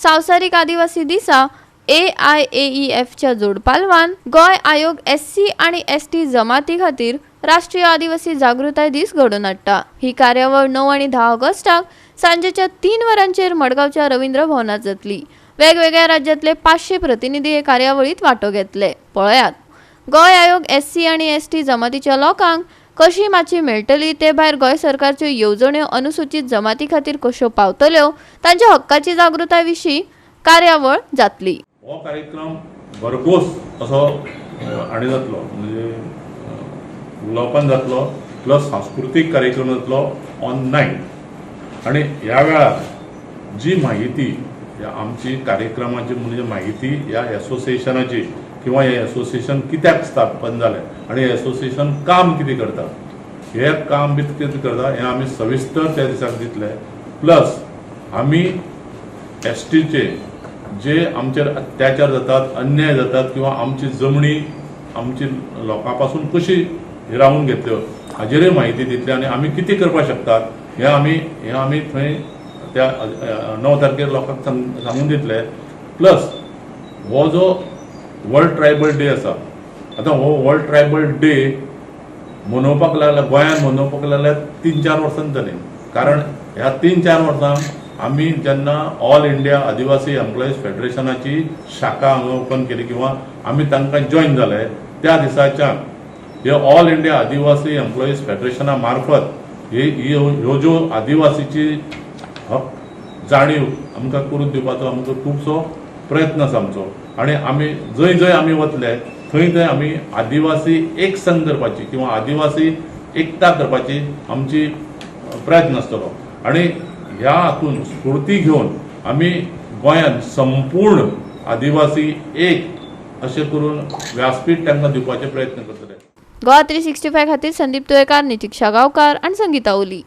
संवसारीक आदिवासी दिसा एआयएईएफच्या जोडपालवान गोंय आयोग एससी आनी एसटी जमाती खातीर राष्ट्रीय आदिवासी जागृताय दीस घडोवन हाडटा. ही कार्यावळ 9 आनी 10 ऑगस्टाक सांजेच्या 3 वरांचेर मडगांवच्या रवींद्र भवनात जातली. वेगवेगळ्या राज्यांतले 500 प्रतिनिधी हे कार्यावळीत वांटो घेतले. पळयात, गोंय आयोग एससी आनी एसटी जमातीच्या लोकांक कशी माची मेळटली, ते भायर गोंय सरकारच्यो येवजण्यो अनुसूचित जमाती खातीर कश्यो पावतल्यो, तांच्या हक्काची जागृताय विशीं कार्यावळ जातली. हो कार्यक्रम भरघोस असो हांणी जातलो, म्हणजे उलोवपान जातलो, प्लस सांस्कृतीक कार्यक्रम जातलो ऑन 9. आनी ह्या वेळार जी म्हायती ह्या आमची कार्यक्रमाची, म्हणजे म्हायती ह्या एसोसिएशनाची किंवा हे एसोसिएशन कित्याक स्थापन जालें आनी एसोसिएशन काम कितें करता, हे काम बी कितें करता, हें आमी सविस्तर त्या दिसाक दितले. प्लस आमी एसटीचे जे आमचेर अत्याचार जातात, अन्याय जातात किंवा आमची जमनी आमची लोकां पासून कशी हिरावून घेतल्यो, हाजेरूय म्हायती दितली आनी आमी कितें करपाक शकतात, हें आमी थंय त्या 9 तारखेर लोकांक सांगून दितले. प्लस हो जो वर्ल्ड ट्रायबल डे आसा, आतां हो वर्ल्ड ट्रायबल डे मनोवपाक लागल्या, गोंयांत मनोवपाक लागल्या 3-4 वर्सां जालीं. कारण ह्या 3-4 वर्सांक आमी जेन्ना ऑल इंडिया आदिवासी एम्प्लॉईज फेडरेशनाची शाखा हांगा ओपन केली किंवा आमी तांकां जॉयन जाले, त्या दिसाच्यान हे ऑल इंडिया आदिवासी एम्प्लॉईज फेडरेशना मार्फत हे ह्यो ज्यो आदिवासीची हक जाणीव आमकां करून दिवपाचो आमकां खुबसो प्रयत्न आसा आमचो. आनी आमी जंय जंय आमी वतले, थंय थंय आमी आदिवासी एक संघ करपाची किंवा आदिवासी एकता करपाची आमची प्रयत्न आसतलो. आनी ह्या हातून स्फूर्ती घेवन आमी गोंयांत संपूर्ण आदिवासी एक अशें करून व्यासपीठ तांकां दिवपाचे प्रयत्न करतले. गोवा 365 खातीर संदीप तुयेकार, नितीक्षा गांवकार आनी संगीता ओली.